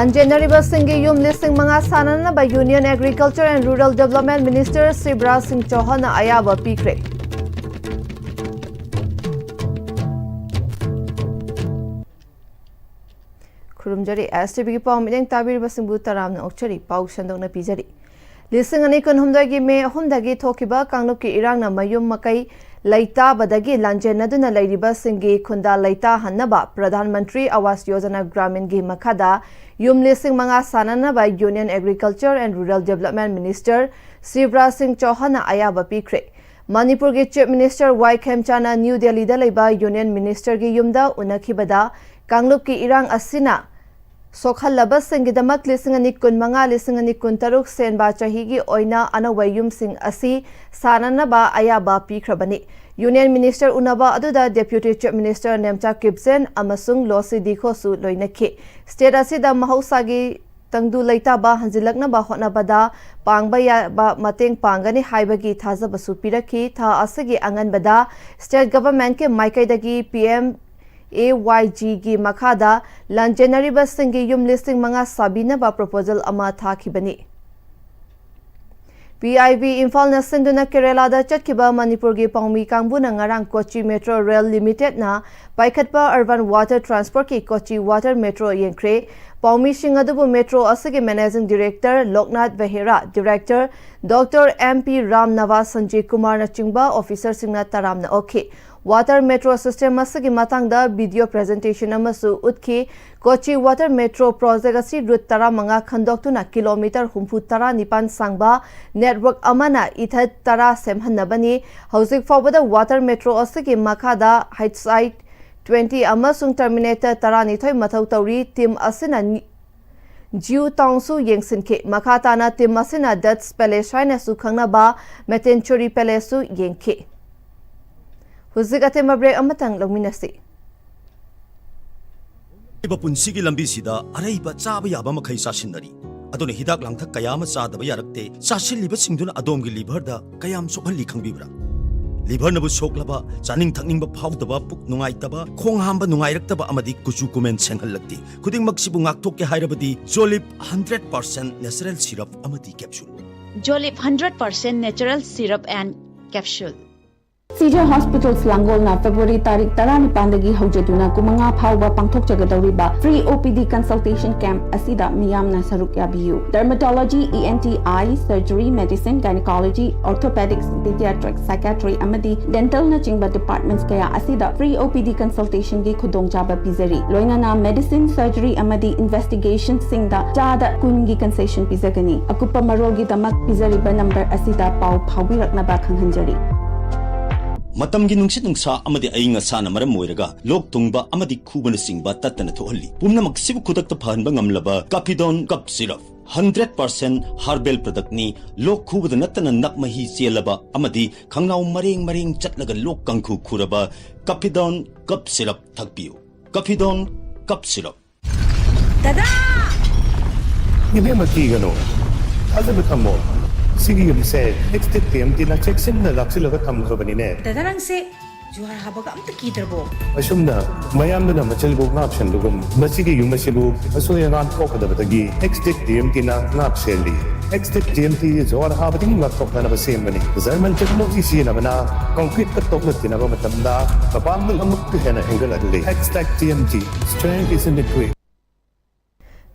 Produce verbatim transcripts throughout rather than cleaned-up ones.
ꯂꯥꯟꯖꯦꯟꯅꯔꯤꯕꯁꯤꯡꯒꯤ ꯌꯨꯝ ꯂꯤꯁꯤꯡ ꯃꯉꯥ ꯁꯥꯟꯅꯅꯕ Union Agriculture and Rural Development Minister Shivraj ꯁꯤꯡ ꯆꯧꯍꯥꯟꯅ ꯑꯌꯥꯕ ꯄꯤꯈ꯭ꯔꯦ꯫ ꯈꯨꯔꯨꯝꯖꯔꯤ꯫ STVꯒꯤ ꯄꯥꯎ ꯃꯤꯠꯌꯦꯡ ꯇꯥꯕꯤꯔꯤꯕꯁꯤꯡꯕꯨ ꯇꯔꯥꯝꯅ ꯑꯣꯛꯆꯔꯤ꯫ ꯄꯥꯎ ꯁꯟꯗꯣꯛꯅ ꯄꯤꯖꯔꯤ꯫ ꯂꯤꯁꯤꯡ ꯑꯅꯤ ꯀꯨꯟꯍꯨꯝꯗꯣꯏꯒꯤ ꯃꯦ ꯑꯍꯨꯝꯗꯒꯤ ꯊꯣꯛꯈꯤꯕ ꯀꯥꯡꯂꯨꯞꯀꯤ ꯏꯔꯥꯡꯅ ꯃꯌꯨꯝ ꯃꯀꯩ ꯂꯩꯇꯥꯕꯗꯒꯤ ꯂꯥꯟꯖꯦꯟꯅꯗꯨꯅ ꯂꯩꯔꯤꯕꯁꯤꯡꯒꯤ ꯈꯨꯟꯗꯥ ꯂꯩꯇꯥꯍꯟꯅꯕ ꯄ꯭ꯔꯙꯥꯟ ꯃꯟꯇ꯭ꯔꯤ ꯑꯋꯥꯁ ꯌꯣꯖꯅꯥ ꯒ꯭ꯔꯥꯃꯤꯟꯒꯤ ꯃꯈꯥꯗ ꯌꯨꯝ ꯂꯤꯁꯤꯡ ꯃꯉꯥ ꯁꯥꯟꯅꯅꯕ Union Agriculture and Rural Development Minister Shivraj ꯁꯤꯡ ꯆꯧꯍꯥꯟꯅ ꯑꯌꯥꯕ ꯄꯤꯈ꯭ꯔꯦ꯫ ꯃꯅꯤꯄꯨꯔꯒꯤ Chief Minister ꯋꯥꯏ ꯈꯦꯝꯆꯥꯅ ꯅ꯭ꯌꯨ ꯗꯦꯜꯂꯤꯗ ꯂꯩꯕ Union Ministerꯒꯤ ꯌꯨꯝꯗ ꯎꯅꯈꯤꯕꯗ ꯀꯥꯡꯂꯨꯞꯀꯤ ꯏꯔꯥꯡ ꯑꯁꯤꯅ ꯁꯣꯛꯍꯜꯂꯕꯁꯤꯡꯒꯤꯗꯃꯛ ꯂꯤꯁꯤꯡ ꯑꯅꯤ ꯀꯨꯟꯃꯉꯥ, ꯂꯤꯁꯤꯡ ꯑꯅꯤ ꯀꯨꯟꯇꯔꯨꯛ ꯁꯦꯟꯕ ꯆꯍꯤꯒꯤ ꯑꯣꯏꯅ ꯑꯅꯧꯕ ꯌꯨꯝꯁꯤꯡ ꯑꯁꯤ ꯁꯥꯅꯅꯕ ꯑꯌꯥꯕ ꯄꯤꯈ꯭ꯔꯕꯅꯤ꯫ Union Minister ꯎꯅꯕ ꯑꯗꯨꯗ Deputy Chief Minister ꯅꯦꯝꯆꯥ ꯀꯤꯞꯖꯦꯟ ꯑꯃꯁꯨꯡ ꯂꯣꯁꯤ ꯗꯤꯈꯣꯁꯨ ꯂꯣꯏꯅꯈꯤ꯫ State ꯑꯁꯤꯗ ꯃꯍꯧꯁꯥꯒꯤ ꯇꯪꯗꯨ ꯂꯩꯇꯥꯕ ꯍꯟꯖꯤꯜꯂꯛꯅꯕ ꯍꯣꯠꯅꯕꯗ ꯄꯥꯡꯕ ꯌꯥꯕ ꯃꯇꯦꯡ ꯄꯥꯡꯒꯅꯤ ꯍꯥꯏꯕꯒꯤ ꯊꯥꯖꯕꯁꯨ ꯄꯤꯔꯛꯈꯤ꯫ ꯊꯥ ꯑꯁꯤꯒꯤ ꯑꯉꯟꯕꯗ State Governmentꯀꯤ ꯃꯥꯏꯀꯩꯗꯒꯤ PMAYGꯒꯤ ꯃꯈꯥꯗ ꯂꯥꯟꯖꯦꯟꯅꯔꯤꯕꯁꯤꯡꯒꯤ ꯌꯨꯝ ꯂꯤꯁꯤꯡ ꯃꯉꯥ ꯁꯥꯕꯤꯅꯕ proposal ꯑꯃ ꯊꯥꯈꯤꯕꯅꯤ꯫ PIB ꯏꯝꯐꯥꯜꯅ ꯁꯤꯟꯗꯨꯅ ꯀꯦꯔꯦꯂꯥꯗ ꯆꯠꯈꯤꯕ ꯃꯅꯤꯄꯨꯔꯒꯤ ꯄꯥꯎꯃꯤ ꯀꯥꯡꯕꯨꯅ ꯉꯔꯥꯡ ꯀꯣꯆꯤ Metro Rail Limitedꯅ ꯄꯥꯏꯈꯠꯄ Urban Water Transportꯀꯤ ꯀꯣꯆꯤ Water Metro ꯌꯦꯡꯈ꯭ꯔꯦ꯫ ꯄꯥꯎꯃꯤꯁꯤꯡ ꯑꯗꯨꯕꯨ Metro ꯑꯁꯤꯒꯤ Managing Director Loknath Behera, Director doctor M P Ram Nivas, Sanjit ꯀꯨꯃꯥꯔꯅꯆꯤꯡꯕ officerꯁꯤꯡꯅ ꯇꯔꯥꯝꯅ ꯑꯣꯛꯈꯤ꯫ Water Metro System ꯑꯁꯤꯒꯤ ꯃꯇꯥꯡꯗ video presentation ꯑꯃꯁꯨ ꯎꯠꯈꯤ꯫ ꯀꯣꯆꯤ Water Metro Project ꯑꯁꯤ route ꯇꯔꯥꯃꯉꯥ ꯈꯟꯗꯣꯛꯇꯨꯅ kilometre ꯍꯨꯝꯐꯨ ꯇꯔꯥꯅꯤꯄꯥꯟ ꯁꯥꯡꯕ network ꯑꯃꯅ ꯏꯊꯠ ꯇꯔꯥ ꯁꯦꯝꯍꯟꯅꯕꯅꯤ꯫ ꯍꯧꯖꯤꯛ ꯐꯥꯎꯕꯗ Water Metro ꯑꯁꯤꯒꯤ ꯃꯈꯥꯗ HITE twenty ꯑꯃꯁꯨꯡ Terminator ꯇꯔꯥꯅꯤꯊꯣꯏ ꯃꯊꯧ ꯇꯧꯔꯤ꯫ Team ꯑꯁꯤꯅ ꯅꯤ-, Jew Townꯁꯨ ꯌꯦꯡꯁꯤꯟꯈꯤ꯫ ꯃꯈꯥ ꯇꯥꯅ team ꯑꯁꯤꯅ Dutch Palace ꯍꯥꯏꯅꯁꯨ ꯈꯪꯅꯕ Metenchuri Palaceꯁꯨ ꯌꯦꯡꯈꯤ꯫ ꯍꯧꯖꯤꯛ ꯑꯇꯦꯟꯕ break ꯑꯃꯇꯪ ꯂꯧꯃꯤꯟꯅꯁꯤ꯫ ꯂꯩꯕ ꯄꯨꯟꯁꯤꯒꯤ ꯂꯝꯕꯤꯁꯤꯗ ꯑꯔꯩꯕ ꯆꯥꯕ ꯌꯥꯕ ꯃꯈꯩ ꯆꯥꯁꯤꯟꯅꯔꯤ꯫ ꯑꯗꯨꯅ ꯍꯤꯗꯥꯛ ꯂꯥꯡꯊꯛ ꯀꯌꯥ ꯑꯃ ꯆꯥꯗꯕ ꯌꯥꯔꯛꯇꯦ꯫ ꯆꯥꯁꯤꯜꯂꯤꯕꯁꯤꯡꯗꯨꯅ ꯑꯗꯣꯝꯒꯤ liverꯗ ꯀꯌꯥꯝ ꯁꯣꯛꯍꯜꯂꯤ ꯈꯪꯕꯤꯕ꯭ꯔꯥ? ꯂꯤꯚꯔꯅꯕꯨ ꯁꯣꯛꯂꯕ, ꯆꯥꯅꯤꯡ ꯊꯛꯅꯤꯡꯕ ꯐꯥꯎꯗꯕ, ꯄꯨꯛ ꯅꯨꯡꯉꯥꯏꯇꯕ, ꯈꯣꯡ ꯍꯥꯝꯕ ꯅꯨꯡꯉꯥꯏꯔꯛꯇꯕ ꯑꯃꯗꯤ ꯀꯨꯆꯨ ꯀꯨꯃꯦꯟ ꯁꯦꯡꯍꯜꯂꯛꯇꯦ꯫ ꯈꯨꯗꯤꯡꯃꯛꯁꯤꯕꯨ ꯉꯥꯛꯊꯣꯛꯀꯦ ꯍꯥꯏꯔꯕꯗꯤ Jolip hundred percent natural syrup ꯑꯃꯗꯤ capsule. Jolip hundred percent natural syrup and capsule. Shija hospitals ꯂꯥꯡꯒꯣꯜꯅ ꯐꯦꯕ꯭ꯔꯨꯋꯥꯔꯤ ꯇꯥꯔꯤꯛ ꯇꯔꯥꯅꯤꯄꯥꯟꯗꯒꯤ ꯍꯧꯖꯗꯨꯅ ꯀꯨꯟꯃꯉꯥ ꯐꯥꯎꯕ ꯄꯥꯡꯊꯣꯛꯆꯒꯗꯧꯔꯤꯕ free O P D consultation camp ꯑꯁꯤꯗ ꯃꯤꯌꯥꯝꯅ ꯁꯔꯨꯛ ꯌꯥꯕꯤꯌꯨ꯫ Dermatology, E N T, eye, surgery, medicine, gynecology, orthopedics, pediatrics, psychiatry ꯑꯃꯗꯤ dental ꯅꯆꯤꯡꯕ departments ꯀꯌꯥ ꯑꯁꯤꯗ free O P D consultationꯒꯤ ꯈꯨꯗꯣꯡꯆꯥꯕ ꯄꯤꯖꯔꯤ꯫ ꯂꯣꯏꯅꯅ medicine, surgery ꯑꯃꯗꯤ investigationꯁꯤꯡꯗ ꯆꯥꯗ ꯀꯨꯟꯒꯤ concession ꯄꯤꯖꯒꯅꯤ꯫ ꯑꯀꯨꯞꯄ ꯃꯔꯣꯜꯒꯤꯗꯃꯛ ꯄꯤꯖꯔꯤꯕ number ꯑꯁꯤꯗ ꯄꯥꯎ ꯐꯥꯎꯕꯤꯔꯛꯅꯕ ꯈꯪꯍꯟꯖꯔꯤ꯫ ꯃꯇꯝꯒꯤ ꯅꯨꯡꯁꯤꯠ ꯅꯨꯡꯁꯥ ꯑꯃꯗꯤ ꯑꯏꯪ ꯑꯁꯥꯅ ꯃꯔꯝ ꯑꯣꯏꯔꯒ ꯂꯣꯛ ꯊꯨꯡꯕ ꯑꯃꯗꯤ ꯈꯨꯕꯅꯆꯤꯡꯕ ꯇꯠꯇꯅ ꯊꯣꯛꯍꯜꯂꯤ꯫ ꯄꯨꯝꯅꯃꯛꯁꯤꯕꯨ ꯈꯨꯗꯛꯇ ꯐꯍꯟꯕ ꯉꯝꯂꯕ ꯀꯥꯐꯤꯗꯣꯟ ꯀꯞ ꯁꯤꯔꯞ꯫ Hundred percent herbal productꯅꯤ꯫ ꯂꯣꯛ ꯈꯨꯕꯗ ꯅꯠꯇꯅ ꯅꯞ ꯃꯍꯤ ꯆꯦꯜꯂꯕ ꯑꯃꯗꯤ ꯈꯪꯅꯥꯎ ꯃꯔꯦꯡ ꯃꯔꯦꯡ ꯆꯠꯂꯒ ꯂꯣꯛ ꯀꯥꯡꯈꯨ ꯈꯨꯔꯕ ꯀꯥꯐꯤꯗꯣꯟ ꯀꯞ ꯁꯤꯔꯞ ꯊꯛꯄꯤꯌꯨ꯫ ꯀꯥꯐꯤꯗꯣꯟ ꯀꯞ ꯁꯤꯔꯞ꯫ ꯏꯕꯦꯝꯃ, ꯀꯤꯒꯅꯨ꯫ ꯊꯥꯖꯕ ꯊꯝꯃꯣ꯫ ꯁꯤꯒꯤ ꯌꯨꯝꯁꯦ ꯑꯦꯛꯁꯇꯦꯛ ꯇꯤ ꯑꯦꯝ ꯇꯤꯅ ꯆꯦꯛꯁꯤꯟꯅ ꯂꯥꯛꯁꯤꯜꯂꯒ ꯊꯝꯈ꯭ꯔꯕꯅꯤꯅꯦ꯫ ꯗꯗꯥ, ꯅꯪꯁꯦ ꯖꯨꯍꯥꯔ ꯍꯥꯕꯒ ꯑꯝꯇ ꯀꯤꯗ꯭ꯔꯕꯣ? ꯑꯁꯨꯝꯅ ꯃꯌꯥꯝꯗꯨꯅ ꯃꯆꯜꯕꯨ ꯉꯥꯛ ꯁꯦꯟꯕꯒꯨꯝ, ꯃꯁꯤꯒꯤ ꯌꯨꯝ ꯑꯁꯤꯕꯨ ꯑꯁꯣꯏ ꯑꯉꯥꯝ ꯊꯣꯛꯀꯗꯕꯗꯒꯤ ꯑꯦꯛꯁꯇꯦꯛ ꯇꯤ ꯑꯦꯝ ꯇꯤꯅ ꯉꯥꯛ ꯁꯦꯜꯂꯤ꯫ ꯑꯦꯛꯁꯇꯦꯛ ꯇꯤ ꯑꯦꯝ ꯇꯤ ꯖꯨꯍꯥꯔ ꯍꯥꯕꯗꯒꯤ ꯉꯥꯛꯊꯣꯛꯅꯅꯕ ꯁꯦꯝꯕꯅꯤ꯫ ꯖꯔꯃꯟ ꯇꯦꯛꯅꯣꯂꯣꯖꯤ ꯁꯤꯖꯤꯟꯅꯕꯅ ꯀꯪꯀ꯭ꯔꯤꯠꯀ ꯇꯣꯛꯅ ꯇꯤꯟꯅꯕ ꯃꯇꯝꯗ ꯃꯄꯥꯡꯒꯜ ꯑꯃꯨꯛꯀ ꯍꯦꯟꯅ ꯍꯦꯟꯒꯠꯍꯜꯂꯤ꯫ Extech T M T, strength is in the grit.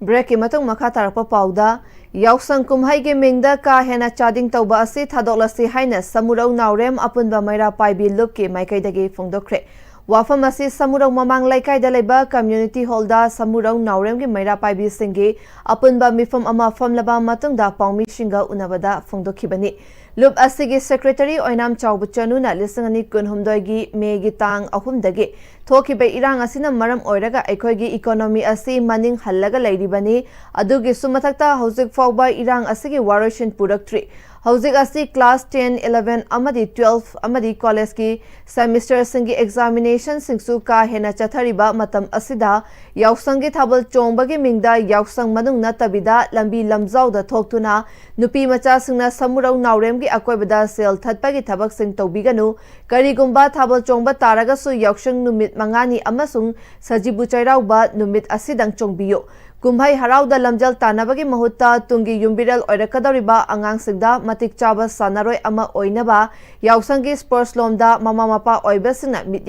ꯕ꯭ꯔꯦꯛꯀꯤ ꯃꯇꯨꯡ ꯃꯈꯥ ꯇꯥꯔꯛꯄ ꯄꯥꯎꯗ, ꯌꯥꯎꯁꯪ ꯀꯨꯝꯍꯩꯒꯤ ꯃꯤꯡꯗ ꯀꯥ ꯍꯦꯟꯅ ꯆꯥꯗꯤꯡ ꯇꯧꯕ ꯑꯁꯤ ꯊꯥꯗꯣꯛꯂꯁꯤ ꯍꯥꯏꯅ ꯁꯃꯨꯔꯧ ꯅꯥꯎꯔꯦꯝ ꯑꯄꯨꯟꯕ ꯃꯩꯔꯥ ꯄꯥꯏꯕꯤ ꯂꯨꯞꯀꯤ ꯃꯥꯏꯀꯩꯗꯒꯤ ꯐꯣꯡꯗꯣꯛꯈ꯭ꯔꯦ꯫ ꯋꯥꯐꯝ ꯑꯁꯤ ꯁꯃꯨꯔꯧ ꯃꯃꯥꯡ ꯂꯩꯀꯥꯏꯗ ꯂꯩꯕ ꯀꯝꯃ꯭ꯌꯨꯅꯤꯇꯤ ꯍꯣꯜꯗ ꯁꯃꯨꯔꯧ ꯅꯥꯎꯔꯦꯝꯒꯤ ꯃꯩꯔꯥ ꯄꯥꯏꯕꯤꯁꯤꯡꯒꯤ ꯑꯄꯨꯟꯕ ꯃꯤꯐꯝ ꯑꯃ ꯐꯝꯂꯕ ꯃꯇꯨꯡꯗ ꯄꯥꯎꯃꯤꯁꯤꯡꯒ ꯎꯅꯕꯗ ꯐꯣꯡꯗꯣꯛꯈꯤꯕꯅꯤ꯫ ꯂꯨꯞ ꯑꯁꯤꯒꯤ ꯁꯦꯀ꯭ꯔꯦꯇꯔꯤ ꯑꯣꯏꯅꯥꯝ ꯆꯥꯎꯕ ꯆꯅꯨꯅ ꯂꯤꯁꯤꯡ ꯑꯅꯤ ꯀꯨꯟꯍꯨꯝꯗꯣꯏꯒꯤ ꯃꯦꯒꯤ ꯇꯥꯡ ꯑꯍꯨꯝꯗꯒꯤ ꯊꯣꯛꯈꯤꯕ ꯏꯔꯥꯡ ꯑꯁꯤꯅ ꯃꯔꯝ ꯑꯣꯏꯔꯒ ꯑꯩꯈꯣꯏꯒꯤ ꯏꯀꯣꯅꯣꯃꯤ ꯑꯁꯤ ꯃꯅꯤꯡ ꯍꯜꯂꯒ ꯂꯩꯔꯤꯕꯅꯤ꯫ ꯑꯗꯨꯒꯤꯁꯨ ꯃꯊꯛꯇ ꯍꯧꯖꯤꯛ ꯐꯥꯎꯕ ꯏꯔꯥꯡ ꯑꯁꯤꯒꯤ ꯋꯥꯔꯣꯏꯁꯤꯟ ꯄꯨꯔꯛꯇ꯭ꯔꯤ꯫ ꯍꯧꯖꯤꯛ ꯑꯁꯤ class ten, eleven ꯑꯃꯗꯤ twelve ꯑꯃꯗꯤ ꯀꯣꯂꯦꯖꯀꯤ ꯁꯦꯃꯤꯁꯇꯔꯁꯤꯡꯒꯤ ꯑꯦꯛꯖꯥꯃꯤꯅꯦꯁꯟꯁꯤꯡꯁꯨ ꯀꯥ ꯍꯦꯟꯅ ꯆꯠꯊꯔꯤꯕ ꯃꯇꯝ ꯑꯁꯤꯗ ꯌꯥꯎꯁꯪꯒꯤ ꯊꯥꯕꯜ ꯆꯣꯡꯕꯒꯤ ꯃꯤꯡꯗ ꯌꯥꯎꯁꯪ ꯃꯅꯨꯡ ꯅꯠꯇꯕꯤꯗ ꯂꯝꯕꯤ ꯂꯝꯖꯥꯎꯗ ꯊꯣꯛꯇꯨꯅ ꯅꯨꯄꯤ ꯃꯆꯥꯁꯤꯡꯅ ꯁꯃꯨꯔꯧ ꯅꯥꯎꯔꯦꯝꯒꯤ ꯑꯀꯣꯏꯕꯗ ꯁꯦꯜ ꯊꯠꯄꯒꯤ ꯊꯕꯛꯁꯤꯡ ꯇꯧꯕꯤꯒꯅꯨ꯫ ꯀꯔꯤꯒꯨꯝꯕ ꯊꯥꯕꯜ ꯆꯣꯡꯕ ꯇꯥꯔꯒꯁꯨ ꯌꯥꯎꯁꯪ ꯅꯨꯃꯤꯠ ꯃꯉꯥꯅꯤ ꯑꯃꯁꯨꯡ ꯁꯖꯤꯕꯨ ꯆꯩꯔꯥꯎꯕ ꯅꯨꯃꯤꯠ ꯑꯁꯤꯗꯪ ꯆꯣꯡꯕꯤꯌꯨ꯫ ꯀꯨꯝꯍꯩ ꯍꯔꯥꯎꯗ ꯂꯝꯖꯦꯜ ꯇꯥꯟꯅꯕꯒꯤ ꯃꯍꯨꯠꯇ ꯇꯨꯡꯒꯤ ꯌꯨꯝꯕꯤꯔꯦꯜ ꯑꯣꯏꯔꯛꯀꯗꯧꯔꯤꯕ ꯑꯉꯥꯡꯁꯤꯡꯗ ꯃꯇꯤꯛ ꯆꯥꯕ ꯁꯥꯟꯅꯔꯣꯏ ꯑꯃ ꯑꯣꯏꯅꯕ ꯌꯥꯎꯁꯪꯒꯤ ꯁ꯭ꯄꯣꯔꯠꯁ ꯂꯣꯝꯗ ꯃꯃꯥ ꯃꯄꯥ ꯑꯣꯏꯕꯁꯤꯡꯅ ꯃꯤꯠꯌꯦꯡ